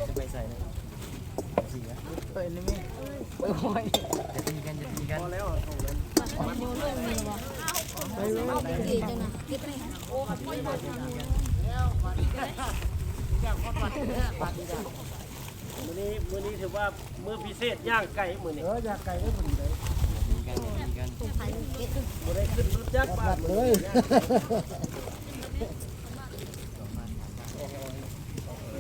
ຈະໄປໃສນະ? ເອີ ນີ້ແມ່ນ ໂອ້ຍ ຢ່າຕີກັນ ຢ່າຕີກັນ ພໍແລ້ວ. ມື້ນີ້ ມື້ນີ້ຖືວ່າມື້ພິເສດ ຍ່າງໄກມື້ນີ້. ເອີ ຍ່າງໄກເດີມື້ນີ້ເດີ. ບໍ່ໄດ້ຂຶ້ນລົດຈັກບາດເລີຍ.